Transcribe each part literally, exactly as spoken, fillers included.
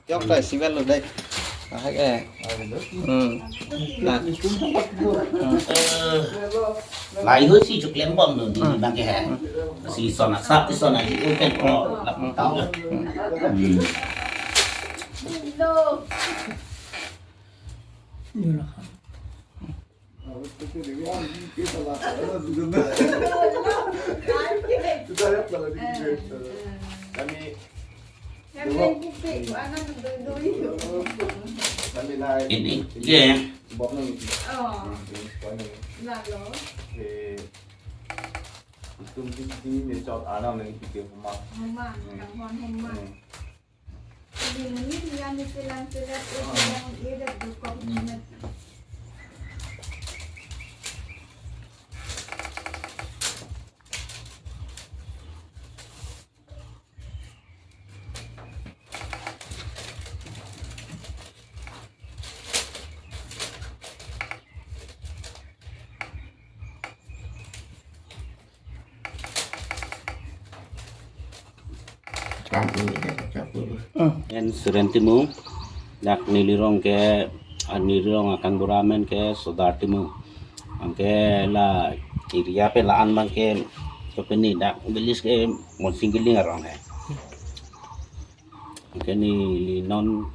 Yok tai siwel lo dai. Ahai ke. Hmm. Nah. Hmm. Lahai ho si choklem bom lo di bang ke hai. Si son asap, si son aji open ko. Hmm. Kami ini, ya. Lalo. Itum di ni chot anam ni pike homa. Homa, hmm, kanghon homa. Hmm. Ini ni dia ni selang selat, eh, selang, eh, dah dukung. Hmm. Pen Suren Timung, dak neli rong ke, ah, neli rong akangbura amen ke Sodar Timung. Anke la area pen la-an bang ke, kopine dak village ke Monsing Kiling arong he. Anke neli non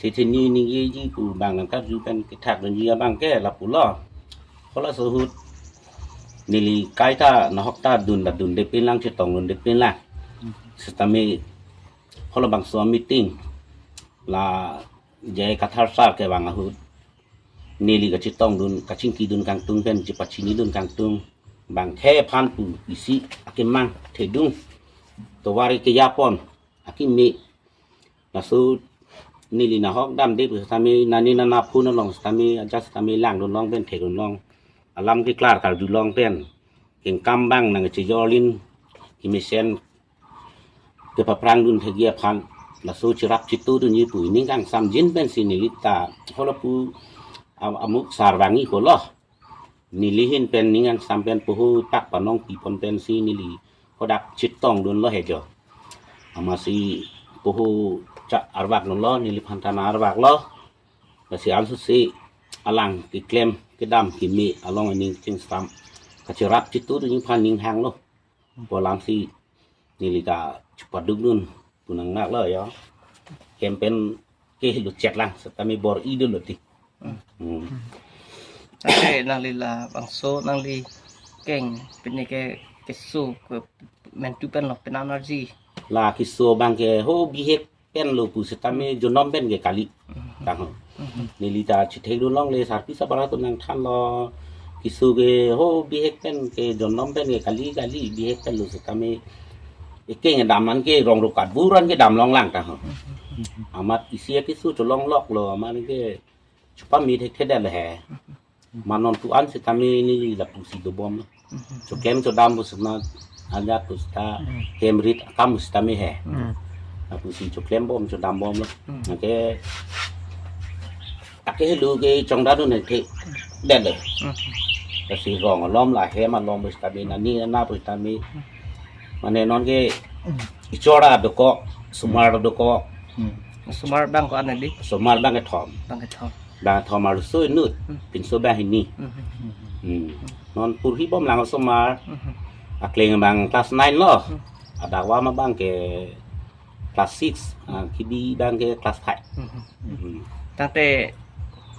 si chini ningjeji pu bang nangkarju pen kethak dunji abang ke lapulo. Halaso ahut neli kaita nahok ta dun ta dunde pinlang, chetong dunde pinlang. Sitame halabangso meeting la J I Kathar sir kevang ahut neli kachetong dun, kachingki dun kangtung pen chepachini dun kangtung. Bang khei aphan pu isi akemang thedung, tovar kejapon akimi. Laso neli nahok damde pu sitame nani nana phone along sitame ajat sitame langdun long pen thedun long. Alam keklar karju long pen kengkam bang nangchejor lin kemesen kepaphrang dun thekji aphan laso cherap chetu dunji pu ining kangsamjin pensi neli ta halapu am-, amuk sar vangji holo. Neli ahin pen ning kangsam pen poho tak panong pipon pensi neli hadak chetong dunlo he jo. Amatsi poho chak arvak dunlo, neliphan ta nang-arvaklo. Lasi ansose alang keklem kedam keme along aning chingsam kacherap chetu dunji aphan ning hanglo. Pu alamsi neli ta chepaduk dun pu nangnaklo ya. Hem pen ke luchek lang sitame bor-i dunlo ti. Hmm. Hmm. Ate nangli labangso nangli keng pini ke keso ke mentu pen lo penan arji. La keso bang ke ho bihek pen lo pu sitame jonom pen ke kali. Mhm. Tang ho. Mhm. Neli ta chethek dun longle sarpi sabara atum nangthanlo. Keso ke ho bihek pen ke jonom pen ke kali kali bihek pen lo sitame. Ekeng dam an ke rong rukat buran ke dam long lang tang ho. Mhm. Amat isi keso cholong lok lo amat ke chupami thekthedet le he. Ma non tu-an sitame neli lapusi dobom lo. Mhm. Choklem chodam pu sitame ajat pu sita, mhm, hem rit akam pu sitame he. Mhm. Lapusi choklem bom chodam bom lo. Mhm. Anke ake helu ke chongdadun thekthedet le. Mhm. Lasi rong alom la hem alom pu sitame nani nana pu sitame. Mhm. Mane non ke, mhm, ichora dokok, osomar dokok. Mhm. Osomar bang ko-an di? Osomar bang kethom. Bang kethom. Bang thom arloso inut, hmm, pinso bang hini. Hmm. Hmm. Non porhi bom lang osomar. Hmm. Akleng bang class nine lo. Hmm. Adakvam abang ke class six, ah, kebi bang ke class five. Hmm. Hmm. Tangte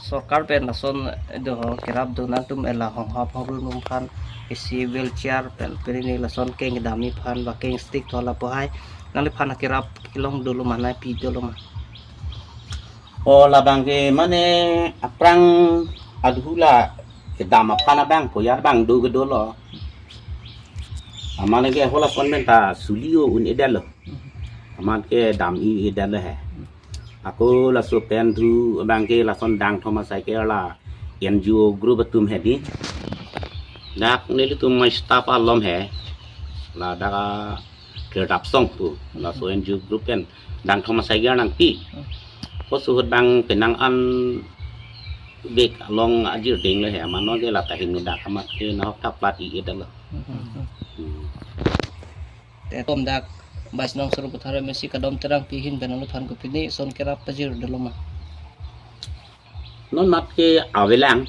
sorkar pen lason do ho kerap do nangtum ela honghap hongru nung aphan isi wheelchair pen pini lason keng kedam aphan ba keng stick to lapu hai nangliphan kerap kelong dolo ma nangpi dolo ma. O labang ke mane aphrang adhu la kedam aphan abang poyar bang do kedolo. Amat ke halason pen ta suli-o un-edetlo. Amat ke dam-i-edetlo he. Ako laso pen thu abang ke lason dang thom asai ke la N G O group atum he di. Dak nelitum ma staff alom he. Ladak a Kerdap Song pu laso N G O group pen dang thom asai ke nangpi. Ko suhut bang penang an Bek along ajir ding le he, mano je lata hin dak amat ke nahok ta plat i-et lo. Hmm. Te tom dak Bais Nong Sarupathar M A C Kadom Terangpi ahin pen alangphan kopine son kerap pajir dolo ma? Non mat ke avelang.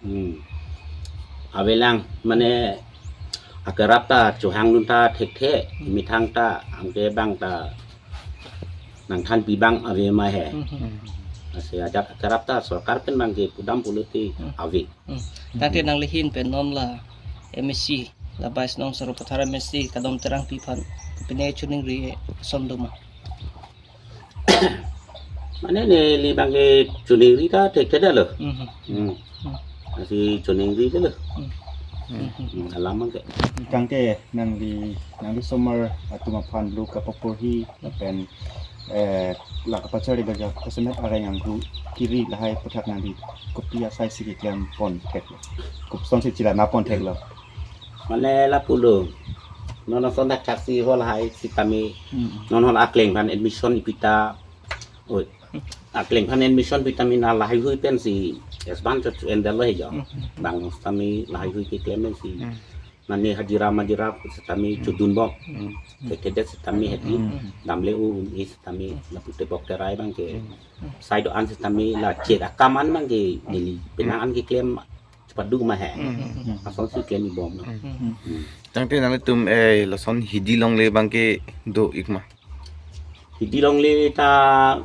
Hmm. Avelang, mane akerap ta chohangdun ta thekthe, methang ta, anke bang ta nangthanpi bang ave ma he. Hmm. Lasi ajat akerap ta sorkar pen bang ke pudam pulote ave. Hmm. Tangte nangli ahin pen non la M A C, la Bais Nong Sarupathar M A C Kadom Terangpi aphan kopine choningri ason do ma? Mane neli bang ke choningri ta thekthe lo. Hmm. Hmm. Lasi choningri lo. Hmm. Hmm. Hmm, alam bang ke. Tangte nangli, nangli osomar atum aphan lo kapaporhi lapen, eh, la kapachari baja kasemet areng anghu kiri lahai aputhak nangli kopi asai si keklem pon thek lo? Koson si chila ma pon thek lo? Mane lapulo. Non ason dak thaksi hol hai sitame. Hmm. Non hol akleng aphan admission ipi ta. Oi. Akleng aphan admission ipi ta mina lahai hui pensi S one chot endel lo he jo. Hmm. Bang sitame lahai hui keklem pensi. Hmm. Mane hajira majira sitame chodun bom. Hmm. Thekthe det sitame hedi. Hmm. Damle u-un-e sitame lapu tebok terai bang ke. Hmm. Sai do-an sitame la chek akam an bang ke neli penang an keklem chepadu ma he. Hmm. Ason si klem ibom. Hmm. Hmm. Tangte nangtum, eh, lason Hidi longle bang ke do ik ma? Hidi longle ta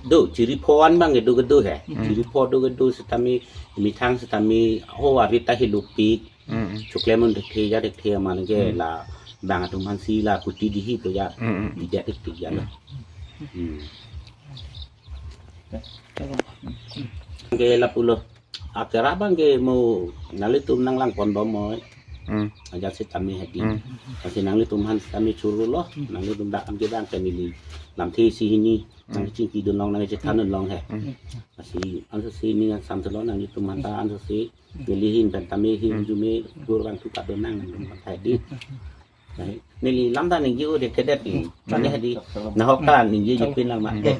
do, chiri pho an bang ke do kedo he. Hmm. Chiri pho do kedo sitame, methang sitame, ho arit ta hilupik. Hmm. Choklem un thekthe ja thekthe amat ke la bang atum aphan si la kuti dihi to ja. Hmm. Bidet thekthe ja lo. Hmm. Ke lapulo. Akerap bang ke mo nanglitum nanglang pon bom moi. Hmm. Ajat sitame hedi. Hmm. Lasi nanglitum aphan sitame churu lo, nanglitum dak an ke bang ke neli lamthe isi hini, nangchingki dun long, nangchethan dun long he. Hmm. Lasi ansose ning samthe lo nanglitum aphan ta ansose neli ahin pen tame ahin arjume gur bang tu kadon nang nangtum aphan hedi. Neli lam ta ningje o de kedet ni. Mane hedi nahok ta ningje jepin lang ma. Hmm. Eh,